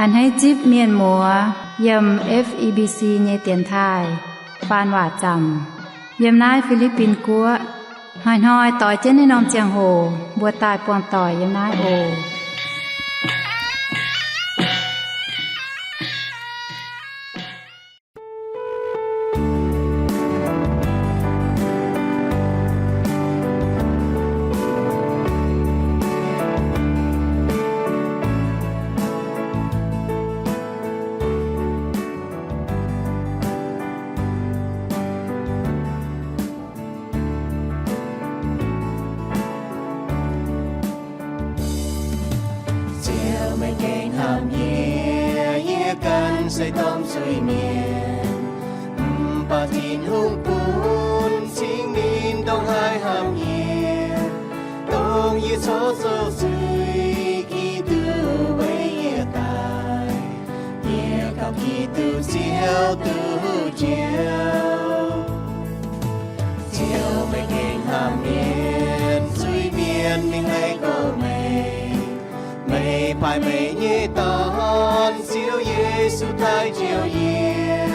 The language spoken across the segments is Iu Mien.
A'hneiv zipv mienh muoz yiem F E B C nyei dienx taaih faan waac zaamc yiem naaiv Fi^li^bin Guoqv. Hnoi-hnoi doix jienv naaiv norm ziangh hoc mbuo daaih buangh doic yiem naaiv oc. Ziouv, meih gengh hnamv yie, yie ganh se domh zuiz-mienh. Mv baac Tin-Hungh bun Singx Lingh ndongc haaix hnamv yie, dongh yie coqv zoux zuiz, Giduc weic yie daic. Yie gauh Giduc Ziouv duqv njoux. Ziouv, meih gengh hnamv mienh, zuiz-mienh mingh leih gorx-meih. Meih paaiv meih nyei Dorn, Ziouv Yesu, daaih njoux yie.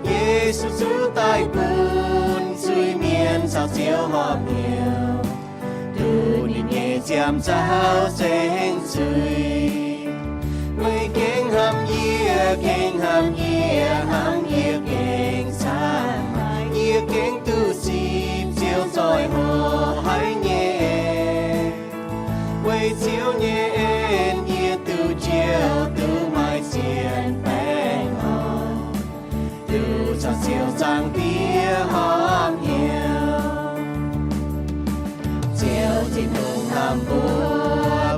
Yesu zuqc daaih bun zuiz-mienh caux Ziouv horpc hnyouv, duqv ninh nyei ziangh zaux ceng zuiz. Meih gengh hnamv yie, gengh hnamv yie, hnamv yie gengh camv haic. Yie gengh duqv zipv Ziouv zoih hoc haic nyei en. Weic Ziouv nyei en yie duqv njoux, duqv maaih zien baengh orn, duqv caux Ziouv Zaangc Diex horpc hnyouv. Ziouv Tin-Hungh hnamv mbuo,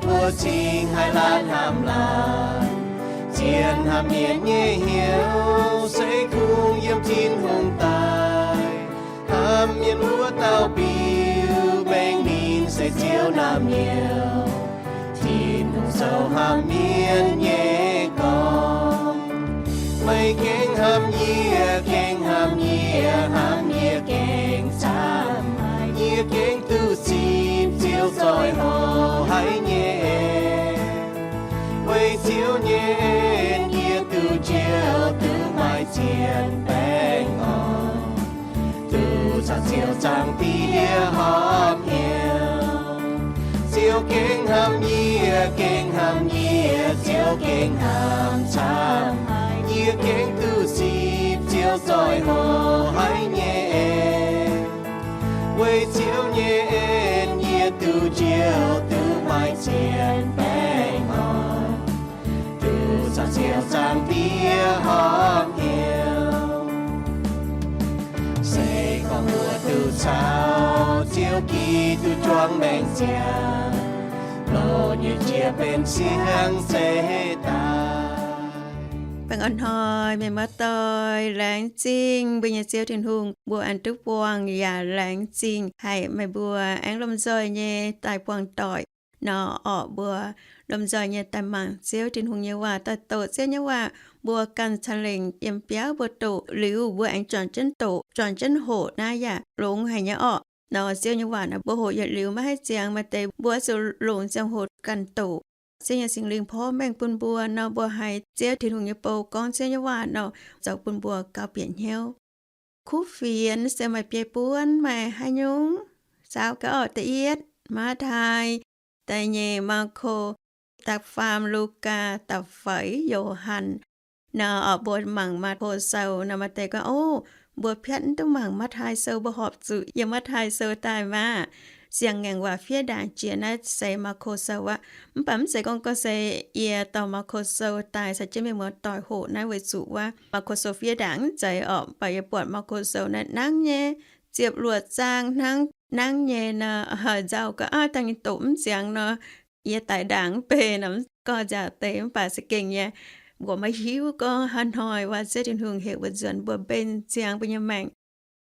mbuo cingx haih laanh hnamv laanh. Zien hnamv mienh nyei hnyouv se kungx yiem Tin-Hungh daaih. Hnamv mienh wuov dauh biux mengh ninh se Ziouv naamh nyouz. Tin-Hungh zoux hnamv mienh nyei gorn. Meih gengh hnamv yie, gengh hnamv yie, hnamv yie gengh camv haic. Yie gengh duqv zipv Ziouv zoih hoc haic nyei en. Weic Ziouv nyei en yie duqv njoux, duqv maaih zien baengh orn, duqv caux Ziouv Zaangc Diex horpc hnyouv. Ziouv gengh hnamv yie, gengh hnamv yie, Ziouv gengh hnamv camv haic. Yie gengh duqv zipv Ziouv zoih hoc haic nyei en. Weic Ziouv nyei en yie duqv njoux, duqv maaih zien baengh orn, duqv caux Ziouv Zaangc Diex horpc hnyouv. Se gorngv mbuo duqv caux Ziouv Giduc juangc maengc ziangh, longx nyei jiex benx siang zeiz daaih. Baengh orn hnoi mienh muoz-doic, laengz zingh mbuo nyei Ziouv Tin-Hungh, mbuo aengx duqv buangh yaac laengz zingh haic meih mbuo aengx lomh nzoih nyei daaih buangh doic nor orqc. Mbuo lomh nzoih nyei daaih mangc Ziouv Tin-Hungh nyei waac, daaih doqc Ziouv nyei waac, mbuo ganh ca'lengc yiem biauv mbuo doqc liuz, mbuo aengx juangc jienv doqc, juangc jienv hoqc naaiv yaac longx haic nyei orqc. Nor Ziouv nyei waac naaic mbuo hoqc yietc liuz maiv haih ziangx, maaih deix mbuo zuqc longc ziangh hoc ganh doqc. Ziouv nyei Singx Lingh porv mengh bun mbuo nor, mbuo haiz Ziouv Tin-Hungh nyei bou gorngv Ziouv nyei waac nor, zoux bun mbuo gauh bieqc hnyouv. Kuv fienx se maaih biei buonv, maaih haaix nyungc? Saauv gaax orqc. Da'yietv Matv^taai, da'nyeic Maako, da'faam Lugaa, da'feix Yo^han. Nor orqc, mbuo mangc Maako Sou nor, maaih deix gorngv, O, mbuo piatv mv duqv mangc Matv^taai Sou, mbuo horpc zuqc yiem Matv^taai Sou daaih maah! Siang-ngaengc waac fiev ndaangc jiex naaiv se Maako Sou aqv. Mv baac mv zeiz gorngv gorngv se yie dorh Maako Sou daaih caux jienv mienh muoz-doic hoqc naaiv, weic zuqc wuov Maako Sou fiev ndaangc mv zeiz orqc. Mv baac yie buatc Maako Sou naaiv nangv nyei, ziepc luoqc zaang hnangv, nangv nyei nor, nzauh ga'naaiv dangh nyei doqc mv ziangx nor, yie daix ndaangc mv bei nor, mv gorngv nziaauc deix. Mv baac za'gengh nyei, mbuo maiv hiuv gorngv haaix hnoi wuov Ziouv Tin-Hungh heuc mbuo nzuonx mbuo mbenc ziangx mbuo nyei maengc.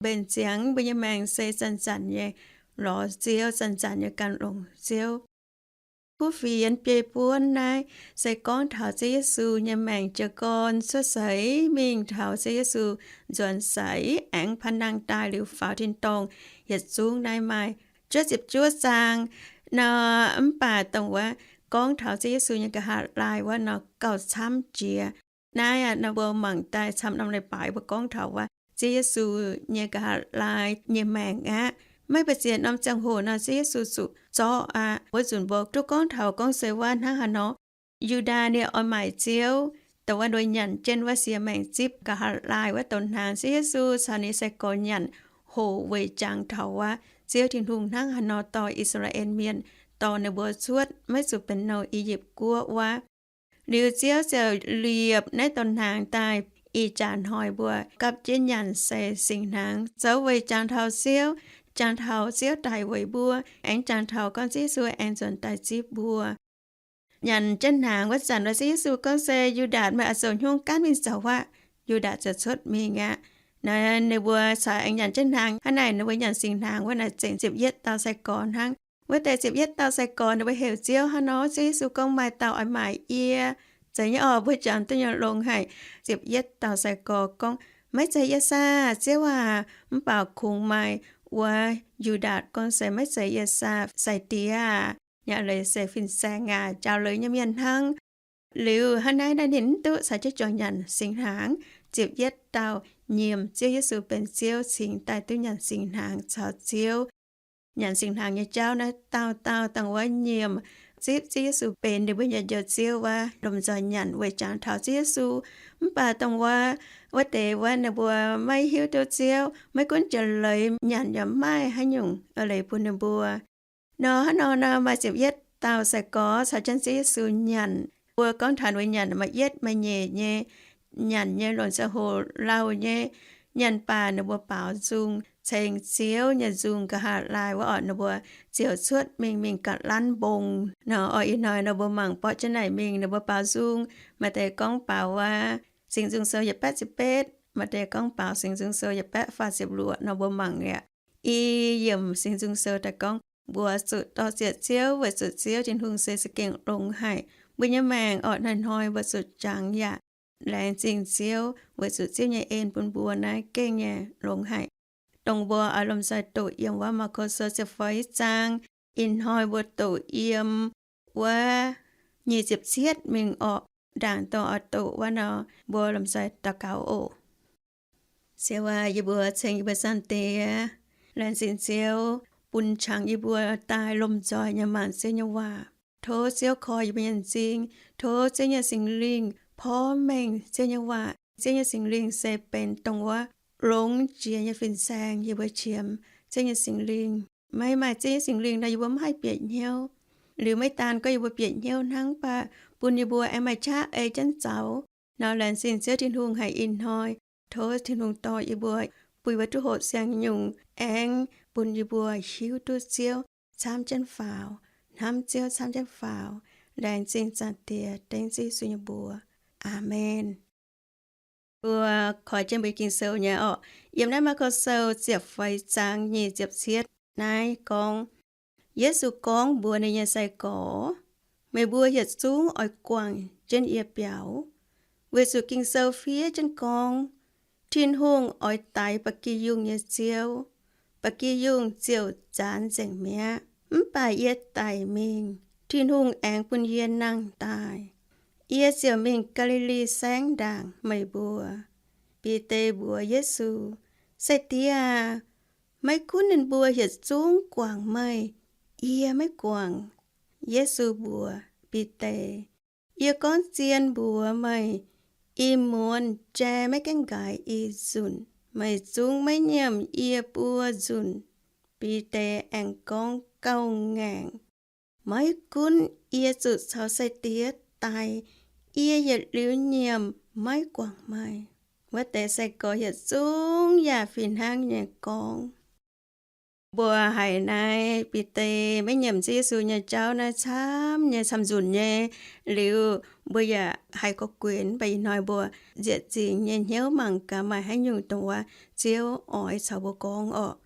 Mbenc ziangx mbuo nyei maengc se zanc-zanc nyei lorz Ziouv, zanc-zanc nyei gan longx Ziouv. Kuv fienx biei buonv naaiv se gorngv taux Ziouv Yesu nyei maengc jiez gorn cuotv seix mingh taux Ziouv Yesu nzuonx seix aengx paav nangh daaih liuz faaux tin-dorngh, yietc zungv naaiv maaih juov ziepc juov zaang nor. Mv baac dongh wuov gorngv taux Ziouv Yesu nyei nqa'haav laai wuov nor gauh camv jiex. Naaiv aqv, nor mbuo mangc daaih camv norm leiz-baaix mbuo gorngv taux wuov Ziouv Yesu nyei nqa'haav laai nyei maengc aqv. Maiv baac ziex norm ziangh hoc nor Ziouv Yesu zuqc zorqv aqv. Wuov nzunc mbuo duqv gorngv taux gorngv se wuov hnangv haaix nor Yu^ndaa ninh oix maaic Ziouv, dongh wuov nduov nyanc jienv wuov siex maengc zipv nqa'haav laai wuov douh hnaangx, Ziouv Yesu caux ninh nyei sai-gorx nyanc hoc weic jangx taux wuov Ziouv Tin-Hungh hnangv haaix nor dorh I^saa^laa^en Mienh, dorh ninh mbuo cuotv maiv zuqc benx nouh I^yipv Guoqv wuov. Liuz Ziouv ziouc liepc naaiv douh hnaangx daaih ih jaax hnoi mbuo gapv jienv nyanc se singx hnaangx, zoux weic jangx taux Ziouv, jangx taux Ziouv daic weic mbuo, aengx jangx taux gorngv Ziouv Yesu aengx nzuonx daaih zipv mbuo. Nyanc jienv hnaangx wuov zanc nor Ziouv Yesu gorngv se, Yu^ndaatc, meih oix zoux haaix nyungc gaanv mingh zoux aqv? Yu^ndaatc ziouc cuotv mingh aqv. Naaiv ninh mbuo caux aengx nyanc jienv hnaangx. Hnangv naaic ninh mbuo nyanc singx hnaangx wuov naaic zengc ziepc yietv dauh sai-gorx hnangv. Wuov deix ziepc yietv dauh sai-gorx ninh mbuo heuc Ziouv hnangv nor, Ziouv Yesu gorngv, Maaih dauh oix maaic yie. Zeiz nyei orqc? Mbuo jangx duqv nyei longx haic. Ziepc yietv dauh sai-gorx gorngv, Maiv zeiz yie saah, Ziouv aac. Mv baac kungx maaih wuov Yu^ndaatc gorngv se, Maiv zeiz yie saah, sai-diex aac. Yaac leiz se fin-saeng aac, jaaux leiz nyei mienh hnangv. Liuz hnangv naaiv, naaiv ninh mv duqv caux jienv juangc nyanc singx hnaangx. Ziepc yietv dauh nyiemc Ziouv Yesu benx Ziouv cingx daaih duqv nyanc singx hnaangx caux Ziouv. Nyanc singx hnaangx nyei jauv naaiv dauh dauh dongh wuov nyiemc zipv Ziouv Yesu benx ninh mbuo nyei Njoux Ziouv wuov lomh nzoih nyanc weic jangx taux Ziouv Yesu. Mv baac dongh wuov, wuov deix wuov ninh mbuo maiv hiuv duqv Ziouv, maiv gunv jiex leiz nyanc yaac maiv maaih haaix nyungc leiz bun ninh mbuo. Nor hnangv nor, nor maaih ziepc yietv dauh sai-gorx caux jienv Ziouv Yesu nyanc. Mbuo gorngv taux ninh mbuo nyanc maaih yietv maaih nyeic nyei, nyanc nyei longc ziangh hoc lauh nyei. Nyanc baac ninh mbuo baaux nzung ceng Ziouv nyei nzung nqa'haav laai wuov orqc, ninh mbuo ziouc cuotv mingh, mingh ga'lanv mbong. Nor oix ih hnoi nor mbuo mangc borqv jienv naaic mingh ninh mbuo baaux nzung. Maaih deix gorngv baaux wuov Singx Nzung Sou yietc baeqv ziepc betv, maaih deix gorngv baaux Singx Nzung Sou yietc baeqv faah ziepc luoqc nor mbuo mangc aqv. I yiemc Singx Nzung Sou daaih gorngv, mbuo zuqc dorh ziec Ziouv weic zuqc Ziouv Tin-Hungh se za'gengh longx haic. Mbuo nyei maengc orqc, hnoi-hnoi mbuo zuqc jangx yaac laengz zingh Ziouv weic zuqc Ziouv nyei en bun mbuo naaiv gengh nyei longx haic. Dongh mbuo oix lomh nzoih doqc yiem wuov Maako Sou ziepc feix zaang. Ih hnoi mbuo doqc yiem wuov nyic ziepc cietv mingh orqc. Ndaangc dongh oix doqc wuov nor, mbuo lomh nzoih daux gaux oc. Ziouv aac, yie mbuo ceng yie mbuo Zaangc Diex, laengz zingh Ziouv bun qangx yie mbuo daaih lomh nzoih nyei mangc Ziouv nyei waac. Tov Ziouv koi yie mbuo nyei m'zing. Tov Ziouv nyei Singx Lingh porv mengh Ziouv nyei waac. Ziouv nyei Singx Lingh se benx dongh wuov longx jiex nyei fin-saeng yie mbuo qiemx Ziouv nyei Singx Lingh. Maiv maaih Ziouv nyei Singx Lingh nor yie mbuo maiv haih bieqc hnyouv. Liuz maiv daan gorngv yie mbuo bieqc hnyouv hnangv, mv baac bun yie mbuo aengx maaih qaqv ei jienv zaux. Nor laengz zingh Ziouv Tin-Hungh haic ih hnoi. Tov Tin-Hungh dorh yie mbuo, bun yie mbuo duqv hoqc siang nyungc, aengx bun yie mbuo hiuv duqv Ziouv camv jienv faaux, hnamv Ziouv camv jienv faaux. Laengz zingh Zaangc Diex, dengv Ziouv Yesu nyei mbuox. Aamen. Mbuo koi jienv mbuo Ging-Sou nyei orqc. Yiem naaiv Maako Sou ziepc feix zaang nyic ziepc cietv naaiv gorngv, Yesu gorngv mbuox ninh nyei sai-gorx, Meih mbuo yietc zungv oix guangc jienv yie biaux, weic zuqc Ging-Sou fiev jienv gorngv, Tin-Hungh oix daix ba'gi yungh nyei ziouv. Ba'gi yungh ziouc nzaanx nzengc mi'aqv. Mv baac yie daic mingh, Tin-Hungh aengx bun yie nangh daaih. Yie ziouc mingh Gaa^li^li Saengv ndaangc meih mbuo. Bide mbuox Yesu, Sai-Diex aac, maiv gunv ninh mbuo yietc zungv guangc meih, yie maiv guangc. Yesu mbuox Bide, Yie gorngv zien mbuox meih, ih muonz jai maiv gaengh nqaaix i nzunc, meih zungv maiv nyiemc yie buo nzunc. Bide aengx gorngv gauh ngaengc, Maiv gunv yie zuqc caux sai-diex daic, yie yietc liuz nyiemc maiv guangc meih. Wuov deix sai-gorx yietc zungv yaac fih hnangv nyei gorngv. Mbuo haiz naaiv Bide maiv nyiemc Ziouv Yesu nyei jauv naaiv camv nyei camv-nzunc nyei. Liuz mbuo yaac haiz gorqv-guenx, mv baac ih hnoi mbuo nzieqc zingx nyei hnyouv mangc gaax maaih haaix nyungc dongh wuov Ziouv oix caux mbuo gorngv orqc.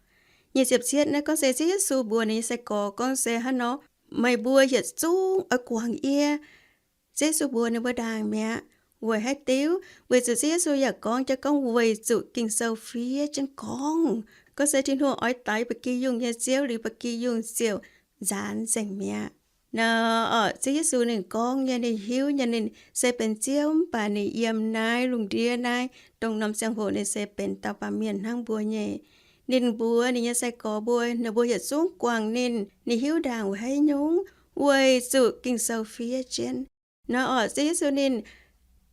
Nyic ziepc cietv naaiv gorngv se Ziouv Yesu mbuox ninh nyei sai-gorx gorngv se hnangv nor, Meih mbuo yietc zungv oix guangc yie. Ziouv Yesu mbuox ninh mbuo ndaangc mi'aqv. Weic haaix diuc? Weic zuqc Ziouv Yesu yaac gorngv jienv gorngv weic zuqc Ging-Sou fiev jienv gorngv, gorngv se Tin-Hungh oix daix ba'gi yungh nyei ziouv liuz ba'gi yungh ziouc nzaanx nzengc mi'aqv. Nor orqc, Ziouv Yesu ninh gorngv nyei, ninh hiuv nyei, ninh se benx Ziouv, mv baac ninh yiem naaiv lungh ndiev naaiv, dongh norm ziangh hoc ninh se benx dauh baamh mienh hnangv mbuo nyei. Ninh mbuox ninh nyei sai-gorx mbuo, ninh mbuo yietc zungv guangc ninh, ninh hiuv ndaangc weic haaix nyungc, weic zuqc Ging-Sou fiev jienv. Nor orqc, Ziouv Yesu ninh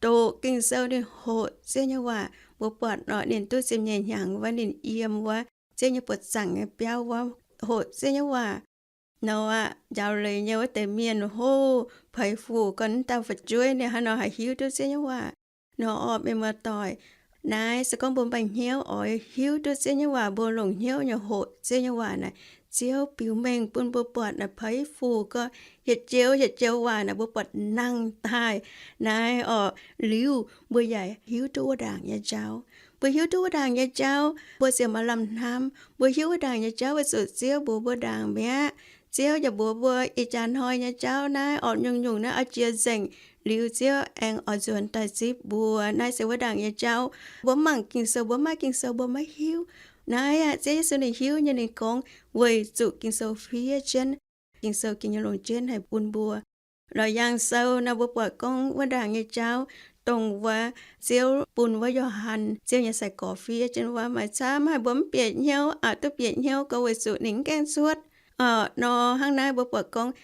doqc Ging-Sou, ninh hoqc Ziouv nyei waac. Mbuo buatc nor ninh duqv ziepc nyeic hnyangx wuov, ninh yiem wuov Ziouv nyei buoz-zaangc nyei biauv wuov, hoqc Ziouv nyei waac. Nor aqv, njaaux leiz nyei wuov deix mienh hlo, peix fuc gorn wuov dauh fu'jueiv ninh hnangv nor haih hiuv duqv Ziouv nyei waac. Nor orqc, mienh muoz-doic, naaiv se gorngv mbuo maaih hnyouv oix hiuv duqv Ziouv nyei waac, mbuo longc hnyouv nyei hoqc Ziouv nyei waac naaic, Ziouv biux mengh bun mbuo buatc naaic peix fuc gorn yietc joux yietc joux waac naaic mbuo buatc nangh daaih. Naaiv orqc, liuz mbuo yaac hiuv duqv wuov ndaangc nyei jauv. Mbuo hiuv duqv wuov ndaangc nyei jauv, mbuo ziouc maaih lamh hnamv. Mbuo hiuv wuov ndaangc nyei jauv weic zuqc Ziouv mbuox mbuo ndaangc mi'aqv. Ziouv yaac mbuox mbuo ih jaax hnoi nyei jauv naaiv orqc, nyungc-nyungc naaiv oix jiex nzengc liuz Ziouv aengx oix nzuonx daaih zipv mbuo. Naaiv se wuov ndaangc nyei jauv. Mbuo mv mangc Ging-Sou, mbuo maiv Ging-Sou, mbuo maiv hiuv. Naaiv aqv, Ziouv Yesu ninh hiuv nyei, ninh gorngv weic zuqc Ging-Sou fiev jienv, Ging-Sou ging nyei longc jienv haih bun mbuo. Lorz Yangh Sou nor mbuo buatc gorngv wuov ndaangc nyei jauv, dongh wuov Ziouv bun wuov Yo^han, Ziouv nyei sai-gorx, fiev jienv wuov, maaih camv haic mbuo mv bieqc hnyouv, aqc duqv bieqc hnyouv gorngv weic zuqc ninh mv gaengh cuotv. Orqc, nor hnangv naaiv mbuo buatc gorngv,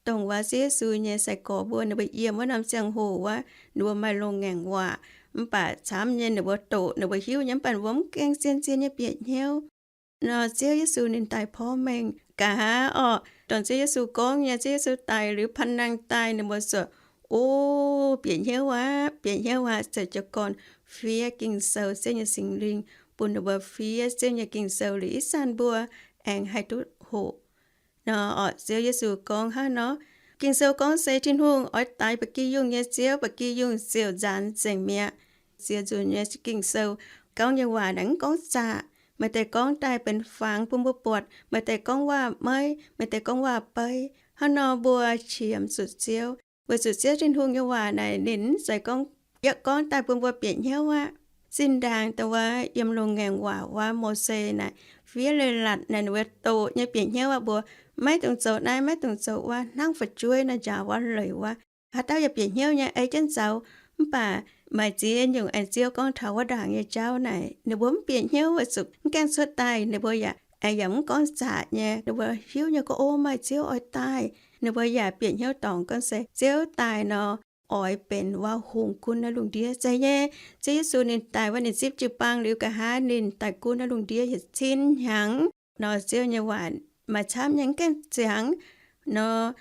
dongh wuov Ziouv Yesu nyei sai-gorx mbuo ninh mbuo yiem wuov norm ziangh hoc wuov, ninh mbuo maaih longx ngaengc waac, mv baac camv nyei ninh mbuo doqc, ninh mbuo hiuv nyei, mv baac mbuo mv gaengh zien-zien nyei bieqc hnyouv. Nor Ziouv Yesu ninh daaih porv mengh. Nqa'haav orqc, dongh Ziouv Yesu gorngv nyei, Ziouv Yesu daic liuz panh nangh daaih, ninh mbuo ziouc, o, bieqc hnyouv aqv, bieqc hnyouv aqv, ziouc jiez gorn fiev Ging-Sou, Ziouv nyei Singx Lingh bun ninh mbuo fiev Ziouv nyei Ging-Sou liuz, ih zanc mbuo aengx haih duqv hoqc. Nor orqc, Ziouv Yesu gorngv hnangv nor, Ging-Sou gorngv se Tin-Hungh oix daix ba'gi yungh nyei Ziouv, ba'gi yungh ziouc nzaanx nzengc mi'aqv. Ziex nzunc nyei Ging-Sou gorngv nyei waac naaic mv gorngv zaqc. Maaih deix gorngv daaih benx fangx bun mbuo buatc, maaih deix gorngv waac-meiv, maaih deix gorngv waac-beiv. Hnangv nor mbuo qiemx zuqc Ziouv, weic zuqc Ziouv Tin-Hungh nyei waac naaic ninh mv zeiz gorngv, yaac gorngv daaih bun mbuo bieqc hnyouv aqv. Zinh ndaangc dongh wuov yiem longx ngaengc waac wuov Mose naaic, fiev leiz-latc naaic ninh mbuo doqc nyei bieqc hnyouv aqv, mbuo maiv dungx zoux naaiv, maiv dungx zoux wuov, hnangv fu'jueiv nor njaaux wuov, leiz wuov. Haaix dauh yaac bieqc hnyouv nyei ei jienv zoux. Mv baac maaih ziex nyungc aengx Ziouv gorngv taux wuov ndaangc nyei jauv naaic, ninh mbuo mv bieqc hnyouv weic zuqc mv gaengh cuotv daaih, ninh mbuo yaac aengx yaac mv gorngv zaqc nyei. Ninh mbuo hiuv nyei gorngv, o, maaih Ziouv oix daaih. Ninh mbuo yaac bieqc hnyouv dorngc gorngv se Ziouv daaih nor, oix benx wuov hungh gunv naaiv lungh ndiev. Zeiz nyei, Ziouv Yesu ninh daaih wuov, ninh zipv jiu-baang liuz nqa'haav ninh daaih gunv naaiv lungh ndiev yietc cin hnyangx nor, Ziouv nyei waac maaih camv nyei, mv gaengh ziangx nor.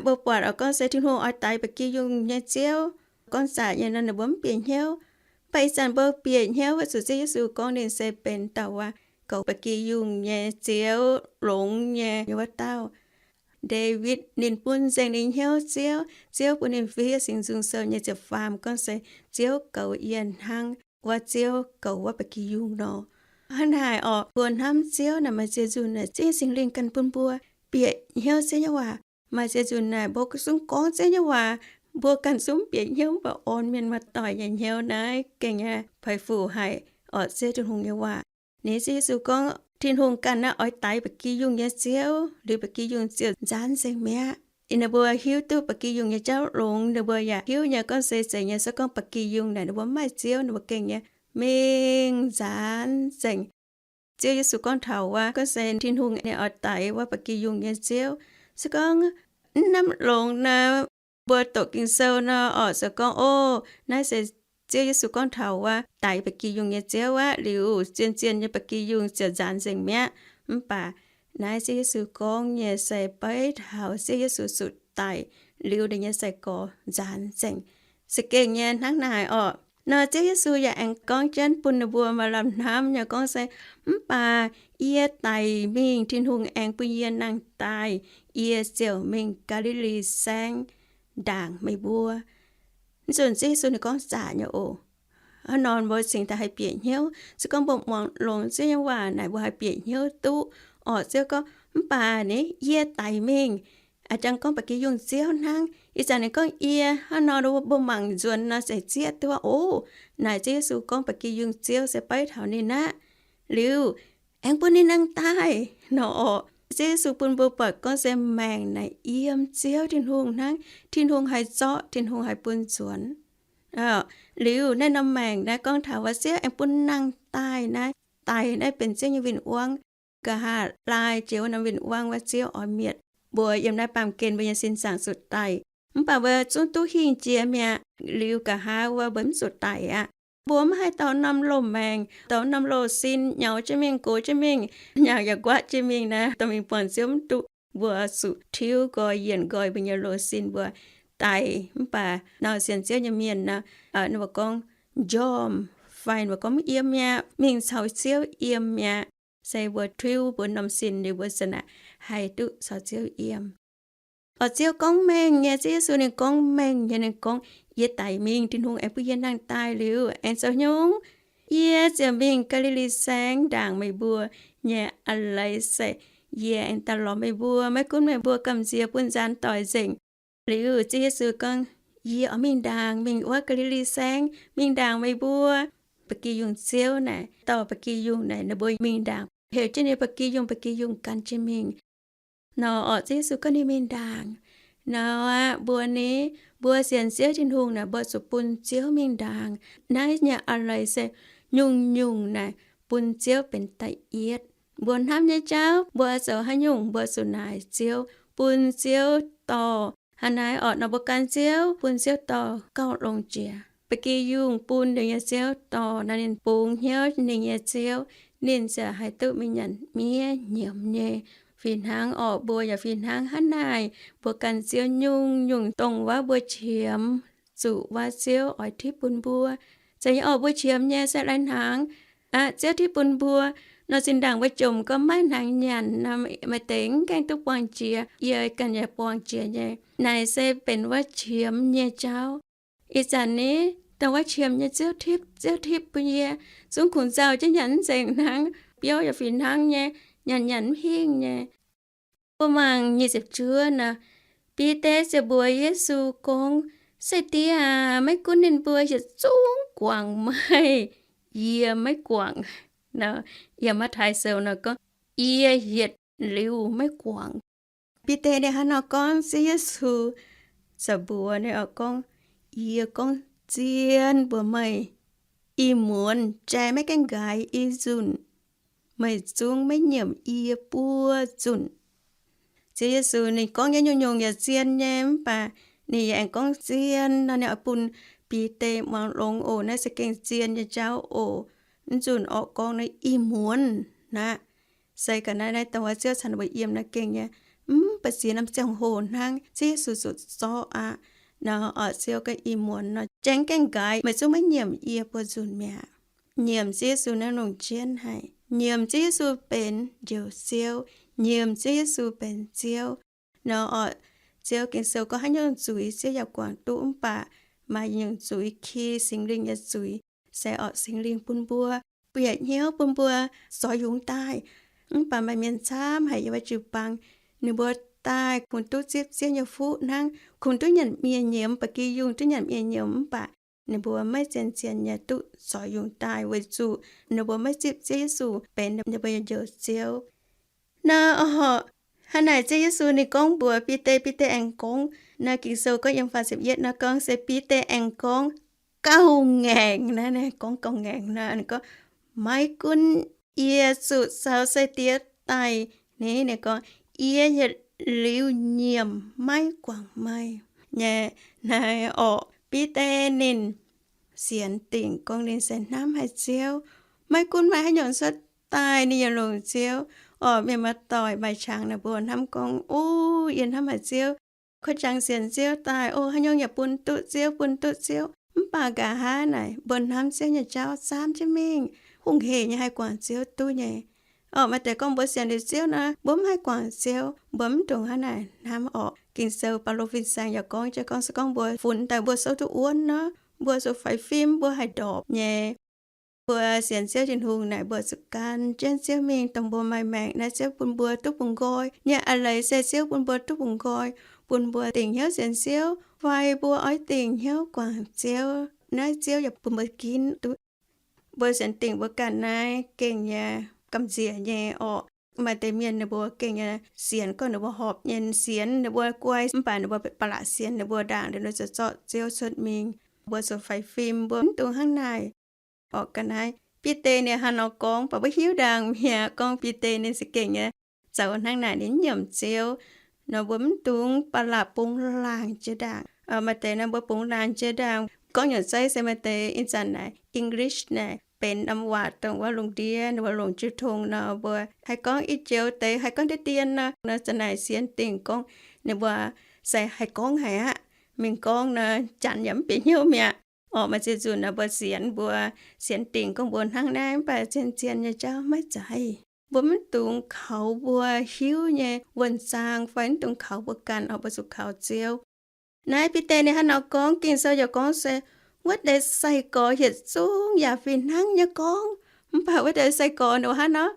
Mbuo buatc oix gorngv se Tin-Hungh oix daix ba'gi yungh nyei Ziouv, gorngv zaqc nyei nor, ninh mbuo mv bieqc hnyouv. Mv baac ih zanc mbuo bieqc hnyouv weic zuqc Ziouv Yesu gorngv ninh se benx dauh wuov goux ba'gi yungh nyei Ziouv, longx nyei wuov dauh. Ndaawitv ninh bun nzengc ninh hnyouv Ziouv, Ziouv bun ninh fiev Singx Nzung Sou nyei ziepc faam gorngv se Ziouv goux yie hnangv wuov Ziouv goux wuov ba'gi yungh nor. Hnangv naaic orqc, mbuo hnamv Ziouv naaic maaih ziex nzunc naaic Ziouv nyei Singx Lingh ganh bun mbuo bieqc hnyouv Ziouv nyei waac. Maaih ziex nzunc naaic mbuo zungv gorngv Ziouv nyei waac, mbuo ganh zungv mv bieqc hnyouv, mv baac orn mienh muoz-doic nyei hnyouv naaiv gengh nyei peix fuc haic orqc, Ziouv Tin-Hungh nyei waac. Ninh Ziouv Yesu gorngv Tin-Hungh ganh naaiv oix daix ba'gi yungh nyei Ziouv, liuz ba'gi yungh ziouc nzaanx nzengc mi'aqv. Ninh mbuo hiuv duqv ba'gi yungh nyei jauv longx, ninh mbuo yaac hiuv nyei gorngv se zeiz nyei, se gorngv ba'gi yungh naaic ninh mbuo mv maaih Ziouv, ninh mbuo gengh nyei mingh nzaanx nzengc. Ziouv Yesu gorngv taux wuov, gorngv se Tin-Hungh ninh oix daix wuov ba'gi yungh nyei Ziouv. Se gorngv mv hnamv longx nor, mbuo doqc Ging-Sou nor orqc, se gorngv, o, naaiv se Ziouv Yesu gorngv taux wuov daix ba'gi yungh nyei Ziouv aqv, liuz zien-zien nyei ba'gi yungh ziouc nzaanx nzengc mi'aqv. Mv baac naaiv Ziouv Yesu gorngv nyei se beiv taux Ziouv Yesu zuqc daic liuz ninh nyei sai-gorx nzaanx nzengc. Se gengh nyei hnangv naaic orqc. Nor Ziouv Yesu yaac aengx gorngv jienv bun ninh mbuo maaih lamh hnamv nyei gorngv se, mv baac yie daic mingh, Tin-Hungh aengx bun yie nangh daaih, yie ziouc mingh Gaa^li^li Saengv ndaangc meih mbuo. Mv zunc Ziouv Yesu ninh gorngv zaqc nyei oc. Hnangv nor mbuo cingx daaih haih bieqc hnyouv. Se gorngv mbuo muangx longx Ziouv nyei waac naaic, mbuo haih bieqc hnyouv duqv orqc. Ziouv gorngv, mv baac ni yie daic mingh, a'jang gorngv ba'gi yungh Ziouv hnangv. Ih zanc ninh gorngv yie, hnangv nor mbuo mangc nzuonx nor se zieqv duqv oc. Naaic Ziouv Yesu gorngv ba'gi yungh Ziouv se beiv taux ninh aqv. Liuz aengx bun ninh nangh daaih nor orqc. Ziouv Yesu bun mbuo buatc gorngv se maengc naaic yiem Ziouv Tin-Hungh hnangv. Tin-Hungh haih zorqv, Tin-Hungh haih bun nzuonx. Liuz naaiv norm maengc naaiv gorngv taux wuov Ziouv aengx bun nangh daaih naaiv. Daic naaiv benx Ziouv nyei win-wangv. Nqa'haav laai jiex wuov norm win-wangv wuov Ziouv oix mietc mbuo yiem naaiv baamh gen mbuo nyei sin zaangc zuqc daic. Mv baac mbuo zungv duqv hingh jiex mi'aqv. Liuz nqa'haav wuov mbuo mv zuqc daic aqv. Mbuo mv haih dorh norm loz-maengc, dorh norm loz-sin nyaux jienv mingh, gox jienv mingh, nyaangc yaac nquaqv jienv mingh naaiv, dorh mingh buangh Ziouv mv duqv. Mbuo zuqc tiuv nqoi, yienc nqoi mbuo nyei loz-sin mbuo daic. Mv baac nor sienx Ziouv nyei mienh nor, ninh mbuo gorngv njormh fai ninh mbuo gorngv mv yiem mi'aqv, mingh caux Ziouv yiem mi'aqv. Se mbuo tiuv mbuo norm sin liuz mbuo za'naaic haih duqv caux Ziouv yiem. Oc, Ziouv gorngv mengh nyei, Ziouv Yesu ninh gorngv mengh nyei, ninh gorngv, Yie daic mingh, Tin-Hungh aengx bun yie nangh daaih liuz aengx zoux nyungc? Yie ziouc mingh Gaa^li^li Saengv ndaangc meih mbuo nyei. A'leiz se yie aengx daaih lorz meih mbuo, maiv gunv meih mbuo gamh nziex bun nzaanx doic nzengc. Liuz Ziouv Yesu gorngv, Yie oix mingh ndaangc, mingh wuov Gaa^li^li Saengv, mingh ndaangc meih mbuo. Ba'gi yungh Ziouv naaic dorh ba'gi yungh naaic ninh mbuo mingh ndaangc, heuc jienv ninh ba'gi yungh, ba'gi yungh gan jienv mingh. Nor orqc, Ziouv Yesu gorngv ninh mingh ndaangc. Nor aqv, mbuo ni, mbuo sienx Ziouv Tin-Hungh naaic, mbuo zuqc bun Ziouv mingh ndaangc. Naaiv nyei a'leiz se nyungc-nyungc naaic bun Ziouv benx da'yietv. Mbuo hnamv nyei jauv, mbuo zoux haaix nyungc mbuo zuqc naaic Ziouv, bun Ziouv dorh. Hnangv naaiv orqc, nor mbuo gan Ziouv, bun Ziouv dorh gauh longx jiex. Ba'gi yungh bun liuz nyei Ziouv dorh nor, ninh bungx hnyouv ninh nyei Ziouv, ninh ziouc haih duqv mingh nyanc miev nyiemz nyei. Fih hnangv orqc, mbuo yaac fih hnangv hnangv naaic, mbuo gan Ziouv nyungc-nyungc dongh wuov mbuo qiemx zuqc wuov Ziouv oix tipv bun mbuo. Zeiz nyei orqc, mbuo qiemx nyei se lai hnaangx aqv, Ziouv tipv bun mbuo. Nor zinh ndaangc mbuo jomc gorngv maiv hnaangx nyanc nor, maaih deix mv gaengh duqv buangh jiex, yie ganh yaac buangh jiex nyei. Naaic se benx wuov qiemx nyei jauv. Ih zanc ni, dongh wuov qiemx nyei Ziouv tipv, Ziouv tipv bun yie, zungv kungx nzauh jienv nyanc mv nzengc hnangv, biouv yaac fih hnangv nyei, nyanc nyanc mv hingh nyei. Mbuo mangc nyic ziepc juov nor, Bide ziouc mbuox Yesu gorngv, Se Die aac, maiv gunv ninh mbuo yietc zungv guangc meih, yie maiv guangc. Nor, yiem Matv^tai Sou nor gorngv, Yie yietc liuz maiv guangc. Bide ninh hnangv nor gorngv, Ziouv Yesu ziouc mbuox ninh oix gorngv, Yie gorngv zien mbuox meih, ih muonz jai maiv gaengh nqaaix i nzunc, meih zungv maiv nyiemc yie buo nzunc. Ziouv Yesu ninh gorngv nyei nyungc-nyungc yaac zien nyei, mv baac ninh yaac aengx gorngv zien nor, ninh oix bun Bide muangx longx oc. Naaiv se gengh zien nyei jauv oc. Mv nzunc orqc gorngv naaiv ih muonz aqv. Se ga'naaiv naaiv dongh wuov Ziouv caux ninh mbuo yiem naaiv gengh nyei, mv baac ziex norm ziangh hoc hnangv Ziouv Yesu zuqc zorqv aqv. Nor orqc, Ziouv gorngv ih muonz nor, jai maiv gaengh nqaaix, meih zungv maiv nyiemc yie buo nzunc mi'aqv. Nyiemc Ziouv Yesu naaiv longc jienv haic. Nyiemc Ziouv Yesu benx Njoux Ziouv. Nyiemc Ziouv Yesu benx Ziouv. Nor orqc, Ziouv Ging-Sou gorngv haaix nyungc zuiz Ziouv yaac guangc duqv, mv baac maaih nyungc zuiz ki Singx Lingh nyei zuiz. Se orqc, Singx Lingh bun mbuo bieqc hnyouv, bun mbuo zoix yungz daaih. Mv baac maaih mienh camv haic yiem wuov jiu-baang, ninh mbuo daaih kungx duqv zipv Ziouv nyei fuqv hnangv, kungx duqv nyanc miev nyiemz, ba'gi yungh duqv nyanc miev nyiemz, mv baac ninh mbuo maiv zien-zien nyei duqv zoix yungz daaih, weic zuqc ninh mbuo maiv zipv Ziouv Yesu benx ninh mbuo nyei Njoux Ziouv. Nor orqc, hnangv naaic Ziouv Yesu ninh gorngv mbuox Bide, Bide aengx gorngv, naaiv Ging-Sou gorngv yiem faah ziepc yietv nor gorngv se Bide aengx gorngv gauh ngaengc naaiv, gorngv gauh ngaengc nor, ninh gorngv, Maiv gunv yie zuqc caux sai-diex daic ni, ninh gorngv, yie yietc liuz nyiemc maiv guangc meih. Nyei naaiv orqc, Bide ninh sienx dingc gorngv ninh se hnamv haic Ziouv. Maiv gunv maaih haaix nyungc cuotv daaih, ninh yaac longc Ziouv. Orqc, mienh muoz-doic maaih qangx naaic mbuo hnamv gorngv, O, yie hnamv haic Ziouv, kuv jangx sienx Ziouv daaih, o, haaix nyungc yaac bun duqv Ziouv, bun duqv Ziouv. Mv baac nqa'haav naaic mbuo hnamv Ziouv nyei jauv zaamv jienv mingh, hungh hec nyei haih guangc Ziouv duqv nyei. Orqc, maaih deix gorngv mbuo sienx liuz Ziouv nor, mbuo mv haih guangc Ziouv, mbuo mv dungx hnangv naaic hnamv orqc. Ging-Sou Baulo fin-saeng yaac gorngv jienv gorngv, se gorngv mbuo funx daaih mbuo souv duqv wuonv nor, mbuo zuqc faix fim, mbuo haih ndorpc nyei. Mbuo sienx Ziouv Tin-Hungh naaic, mbuo zuqc gan jienv Ziouv mingh, dongh mbuo maaih maengc naaiv Ziouv bun mbuo duqv bungx nqoi. Nyei a'leiz se Ziouv bun mbuo duqv bungx nqoi, bun mbuo dingc hnyouv sienx Ziouv, fai mbuo oix dingc hnyouv guangc Ziouv, naaiv Ziouv yaac bun mbuo ginv duqv. Mbuo sienx dingc mbuo ganh naaiv gengh nyei gamh nziex nyei orqc. Maaih deix mienh ninh mbuo gengh nyei sienx gorngv ninh mbuo horpc nyei sienx, ninh mbuo guai mv baac ninh mbuo ba'laqc sienx ninh mbuo ndaangc, ninh mbuo ziouc zorqv Ziouv cuotv mingh. Mbuo zuqc faix fim, mbuo mv dungx hnangv naaic. Orqc, ga'naaiv Bide ninh hnangv nor gorngv, mv baac mbuo hiuv ndaangc mi'aqv gorngv Bide ninh za'gengh nyei zoux hnangv naaic ninh nyiemc Ziouv. Nor mbuo mv dungx ba'laqc bungx laangc jiex ndaangc. Maaih deix nor mbuo bungx laangc jiex ndaangc. Gorngv nyungc zeiv se maaih deix ih zanc naaic English naaic benx norm waac dongh wuov lungh ndiev ninh mbuo longc jiu tong nor, mbuo haih gorngv i joux deix haih gorngv ndiev dien nor, nor za'naaic sienx dingc gorngv ninh mbuo se haih gorngv haic aqv. Mingh gorngv nor, janx yaac mv bieqc hnyouv mi'aqv. Orqc, maaih ziex nzunc nor mbuo sienx, mbuo sienx dingc gorngv mbuo hnangv naaiv, mv baac zien-zien nyei jauv maiv zeiz. Mbuo mv dungx kaux mbuo hiuv nyei wuonh zaang fai mv dungx kaux mbuo ganh, orqc, mbuo zuqc kaux Ziouv. Naaiv Bide ninh hnangv nor gorngv, Ging-Sou yaac gorngv se wuov deix sai-gorx yietc zungv yaac fih hnangv nyei gorngv. Mv baac wuov deix sai-gorx ninh mbuo hnangv nor,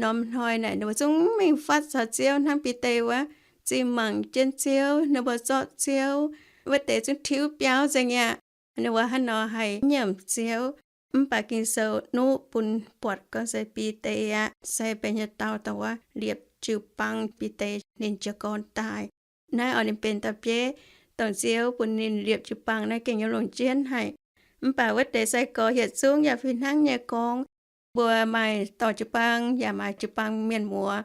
norm hnoi naaic ninh mbuo zungv mingh fatv caux Ziouv hnangv Bide wuov, zinh mangc jienv Ziouv, ninh mbuo zorqv Ziouv wuov deix zungv tiuv biauv nzengc aqv. Ninh mbuo hnangv nor haih nyiemc Ziouv. Mv baac Ging-Sou nuqv bun buatc gorngv se Bide aqv se benx yietc dauh dongh wuov liepc jiu-baang. Bide ninh jiez gorn daaih. Naaiv oix ninh benx da'bieiv dongh Ziouv bun ninh liepc jiu-baang naaiv gengh nyei longc jienv haic. Mv baac wuov deix sai-gorx yietc zungv yaac fih hnangv nyei gorngv. Mbuo maaih dorh jiu-baang yaac maaih jiu-baang mienh muoz.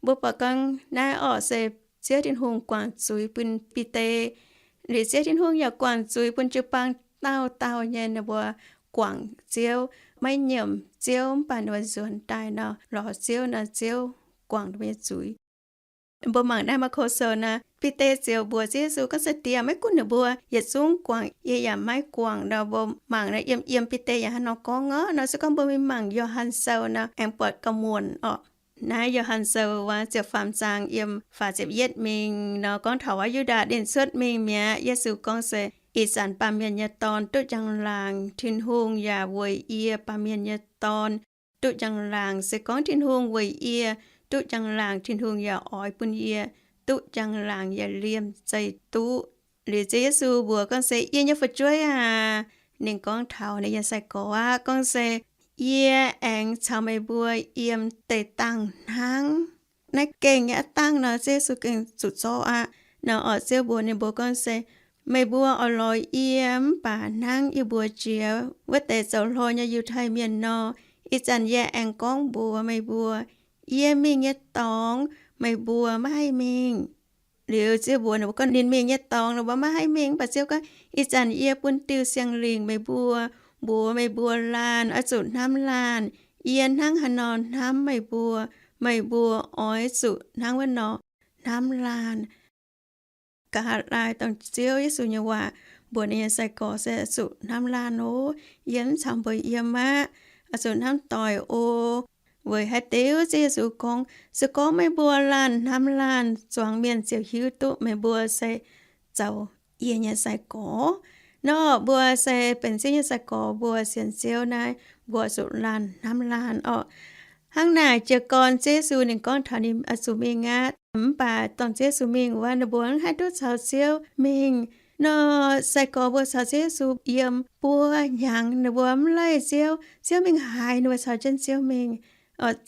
Mbuo buatc gorngv naaiv orqc se Ziouv Tin-Hungh guangc zuiz bun Bide. Liuz Ziouv Tin-Hungh yaac guangc zuiz bun jiu-baang dauh dauh nyei ninh mbuo guangc Ziouv, maiv nyiemc Ziouv mv baac ninh mbuo nzuonx daaih nor lorz Ziouv nor, Ziouv guangc ninh mbuo nyei zuiz. Mbuo mangc naaiv Maako Sou naaiv, Bide ziouc mbuox Ziouv Yesu gorngv se, Diex, maiv gunv ninh mbuo yietc zungv guangc yie yaac maiv guangc nor. Mbuo mangc naaiv yiem, yiem Bide yaac hnangv nor gorngv orqc. Nor se gorngv mbuo mingh mangc Yo^han Sou nor aengx buatc gauh muonc orqc. Naaiv Yo^han Sou wuov ziepc faam zaang yiem faah ziepc yietv mingh nor gorngv taux wuov Yu^ndaa Dinc cuotv mingh mi'aqv. Yesu gorngv se, Ih zanc Baamh Mienh nyei Dorn duqv njang-laangc, Tin-Hungh yaac weic yie, Baamh Mienh nyei Dorn, duqv njang-laangc. Se gorngv Tin-Hungh weic yie duqv njang-laangc, Tin-Hungh yaac oix bun yie duqv njang-laangc yaac liemh zeih duqv. Liuz Ziouv Yesu mbuox gorngv se, Yie nyei fu'jueiv aac, ninh gorngv taux ninh nyei sai-gorx aqv, gorngv se, Yie aengx caux meih mbuo yiem deix dangh hnangv. Naaiv gengh nyei aqv dangh nor, Ziouv Yesu gengh zuqc zorqv aqv. Nor orqc, Ziouv mbuox ninh mbuo gorngv se, Meih mbuo oix lorz yie mv baac hnangv yie mbuox jiex wuov deix zoux hlo nyei Yiutai Mienh nor, ih zanc yie aengx gorngv mbuox meih mbuo, yie mingh nyei dorngx meih mbuo maiv haih mingh. Liuz Ziouv mbuox ninh mbuo gorngv ninh mingh nyei dorngx ninh mbuo maiv haih mingh, mv baac Ziouv gorngv, Ih zanc yie bun diuh Singx Lingc meih mbuo, mbuox meih mbuo laanh oix zuqc hnamv laanh, yie hnangv haaix nor hnamv meih mbuo, meih mbuo oix zuqc hnangv wuov nor hnamv laanh. Nqa'haav laai dongh Ziouv Yesu nyei waac mbuox ninh nyei sai-gorx se, Zuqc hnamv laanh oc. Yie mv caux mbuo yiem aqv. Oix zuqc hnamv doic oc. Weic haaix diuc? Ziouv Yesu gorngv, Se gorngv meih mbuo laanh hnamv laanh, zuangx mienh ziouc hiuv duqv meih mbuo se zoux yie nyei sai-gorx. Nor mbuo se benx Ziouv nyei sai-gorx, mbuo sienx Ziouv naaiv, mbuo zuqc laanh hnamv laanh orqc. Hnangv naaic jiez gorn Ziouv Yesu ninh gorngv taux ninh oix zuqc mingh aqv. Mv baac dongh Ziouv Yesu mingh wuov, ninh mbuo mv haih duqv caux Ziouv mingh. Nor sai-gorx mbuo caux Ziouv Yesu yiem buo hnyangx ninh mbuo mv leih Ziouv. Ziouv mingh haaix, ninh mbuo caux jienv Ziouv mingh.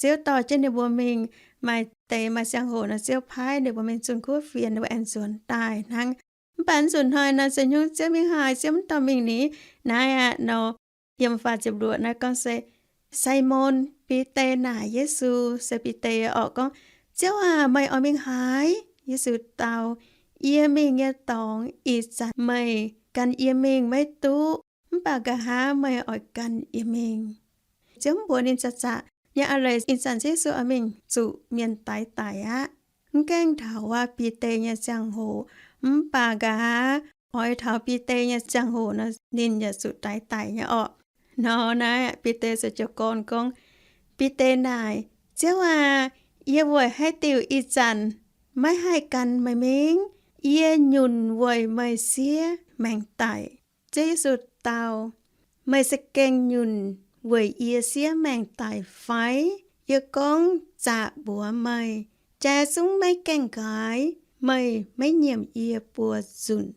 Ziouv dorh jienv ninh mbuo mingh. Maaih deix maaih ziangh hoc nor, Ziouv paaiv ninh mbuo mingh zunh kuv fienx, ninh mbuo aengx nzuonx daaih hnangv. Mv baac nzunc hnoi nor, se nyungc Ziouv mingh haaix, Ziouv mv dorh mingh ni. Naaiv aqv nor, yiem faah ziepc luoqc naaiv gorngv se, Simon Bide naaic Yesu, se Bide orqc, gorngv, Ziouv aac, meih oix mingh haaix? Yesu dau, Yie mingh nyei dorngx ih zanc meih gan yie mingh maiv duqv, mv baac nqa'haav meih oix gan yie mingh. Ziouv mv mbuox ninh zaqc zaqc nyei a'leiz ih zanc Ziouv Yesu oix mingh zuqc mienh daix daic aqv. Mv gaengh taux wuov Bide nyei ziangh hoc, mv baac nqa'haav oix taux Bide nyei ziangh hoc nor, ninh yaac zuqc daix daic nyei orqc. Nor naaiv Bide se jiez gorn gorngv, Bide naaic, Ziouv aac, yie weic haaix diuc ih zanc maiv haih gan meih mingh? Yie nyunc weic meih siev maengc daic. Ziouv Yesu dau, Meih za'gengh nyunc weic yie siev maengc daic fai? Yie gorngv zaqc mbuox meih, jai zungv maiv gaengh nqaaix, meih maiv nyiemc yie buo nzunc.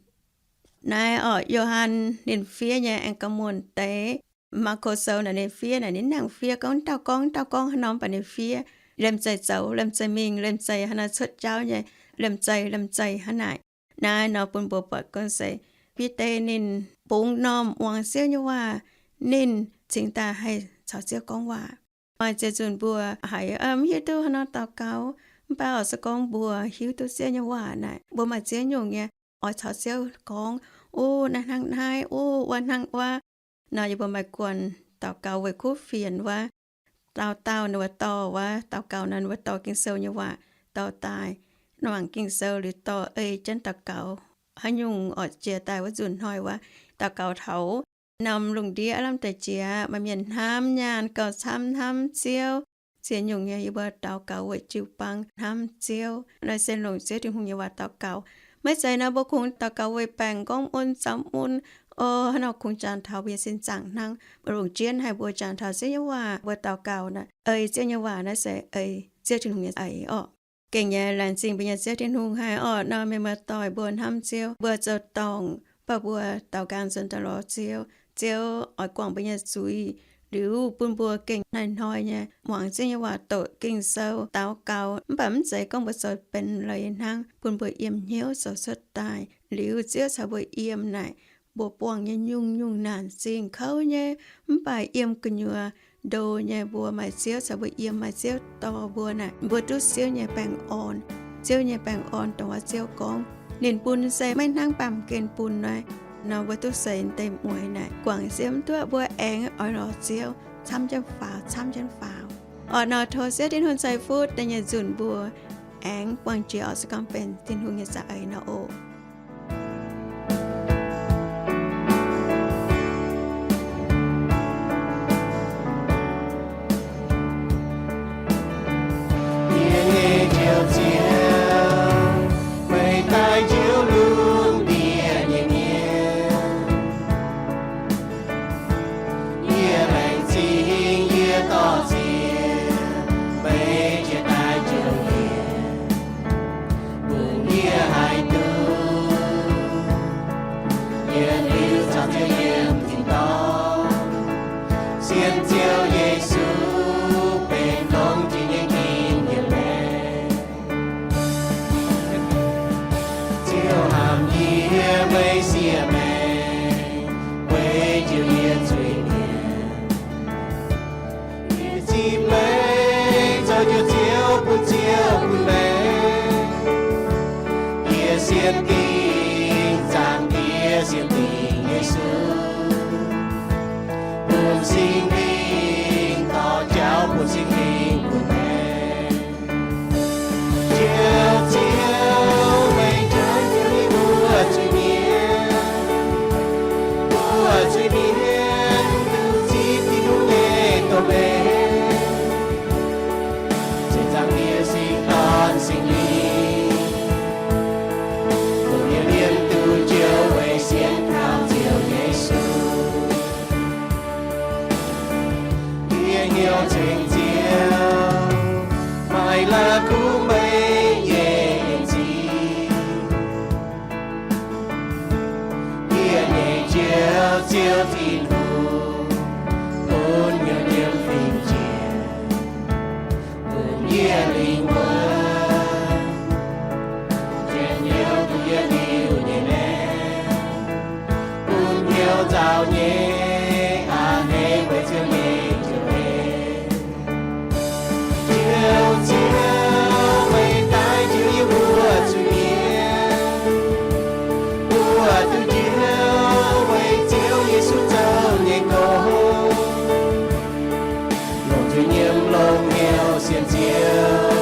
Naaiv orqc, Yo^han ninh fiev nyei aengx gauh muonc deix. Maako Sou naaic ninh fiev naaic ninh mv nangc fiev gorngv dauh gorngv, dauh gorngv haaix norm, mv baac ninh fiev liemh zeih zoux, liemh zeih mingh, liemh zeih hnangv naaiv cuotv jauv nyei, liemh zeih, liemh zeih hnangv naaic. Naaiv nor bun mbuo buatc gorngv se Bide ninh bungx m'normh muangx Ziouv nyei waac, ninh cingx daaih haih caux Ziouv gorngv waac. Maaih ziex nzunc mbuo haiz mv hiuv duqv haaix nor daux gaux, mv baac oix se gorngv mbuo hiuv duqv Ziouv nyei waac naaic, mbuo maaih ziex nyungc nyei oix caux Ziouv gorngv, Uv, naaiv hnangv naaiv, uv, wuov hnangv wuov. Nor yie mbuo maaih guanh daux gaux weic kuv fienx wuov, dauh dauh ninh wuov dorh wuov daux gaux nor, ninh wuov dorh Ging-Sou nyei waac dorh daaih, mangc Ging-Sou liuz dorh ei jienv daux gaux. Haaix nyungc oix jiex daaih wuov nzunc hnoi wuov, daux gaux taux norm lungh ndiev aav lamh deix jiex, maaih mienh hnamv nyaanh gauh camv hnamv Ziouv. Ziex nyungc nyei yie mbuo daux gaux weic jiu-baang hnamv Ziouv, naaiv se longc Ziouv Tin-Hungh nyei waac daux gaux. Maiv zeiz nor mbuo kungx daux gaux weic baengc, gorngv mun zaux mun, o, hnangv nor kungx jangx taux mbuo nyei sin zaangc hnangv. Longc jienv haic mbuo jangx taux Ziouv nyei waac, mbuo daux gaux naaic, ei Ziouv nyei waac naaiv se ei Ziouv Tin-Hungh nyei eix orqc. Gengh nyei laengz zingh mbuo nyei Ziouv Tin-Hungh haic orqc. Nor meih muoz-doic mbuo hnamv Ziouv, mbuo zoux dorngc, mv baac mbuo daaux nqaang nzuonx daaih lorz Ziouv. Ziouv oix guangc mbuo nyei zuiz, liuz bun mbuo gengh hnoi-hnoi nyei muangx Ziouv nyei waac, doqc Ging-Sou, daux gaux. Mv baac mv zeiz gorngv mbuo zoux benx leiz hnangv, bun mbuo yiem hnyouv zoux cuotv daaih, liuz Ziouv caux mbuo yiem naaic, mbuo buangh nyei nyungc-nyungc naanc zingh kouv nyei, mv baac yiem gu'nyuoz ndo nyei mbuo maaih Ziouv caux mbuo yiem, maaih Ziouv dorh mbuo naaic, mbuo duqv Ziouv nyei baengh orn. Ziouv nyei baengh orn dongh wuov Ziouv gorngv ninh bun se maiv hnangv baamh gen bun nor. Nor mbuo duqv seix deix mueiz naaic, guangc Ziouv mv duqv, mbuo aengx oix lorz Ziouv camv jienv faaux, camv jienv faaux. Orqc nor tov Ziouv Tin-Hungh ceix fuqv da'nyeic nzunc mbuo aengx buangh jiex oix se gorngv benx Tin-Hungh nyei za'eix nor oc. Yie nyei Njoux Ziouv, meih daaih njoux lungh ndiev nyei mienh. Yie laengz zingh yie dorh ziex meih jiex daaih njoux yie, bun yie haih duqv yietc liuz caux Ziouv yiem tin-dorngh. Sienx Ziouv Yesu benx longx jiex nyei njien-youh leiz. Ziouv hnamv yie, meih siev maengc, weic njoux yie zuiz-mienh. Yie zipv meih zoux Njoux Ziouv bun Ziouv bun maengc. Yie sienx dingc Zaangc Diex, sienx dingc Yesu, bun Singx Lingh dorh jauv, bun Singx Lingh bun maengc. Njoux Ziouv, meih njoux Njoux yie mbuo zuiz-mienh, mbuo zuiz-mienh duqv zipv Tin-Hungh nyei doz-leiz, ziepc nzaangc Diex, Singx Dorn, Singx Lingh, dongh yie mienh duqv njoux weic sienx kaux Ziouv Yesu. Yie hnyouv ceng Ziouv, maaih la'kuqv meih nyei en-zingh. Yie nyei Njoux Ziouv Tin-Hungh, bun hnyouv nyiemv fingx jiex, bun yie lingh wuonh, njien-youh duqv yie liuz nyei maengc, bun hnyouv nzauh nyei a'hneiv weic Ziouv nyei njoux leiz. Njoux Ziouv, meih daaih njoux yie mbuo zuiz-mienh, mbuo duqv njoux weic Ziouv Yesu zoux nyei gong. Longc njoux nyiemv longc hnyouv sienx Ziouv,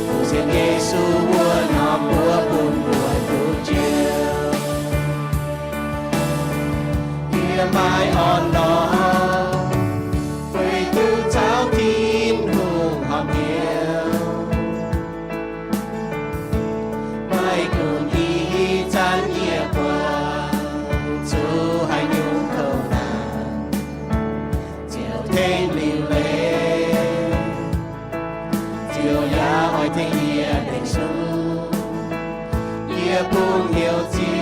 bun sienx Yesu wuov norm mbuo bun mbuo duqv njoux. Yie maaih orn-lorqc, weic duqv caux Tin-Hungh horpc hnyouv. Maiv gunv ih zanc yie buangh zuqc haaix nyungc kouv-naanc, Ziouv tengx liuc leiz. Ziouv yaac oix tengx yie lengc sung. Yie bun hnyouv Ziouv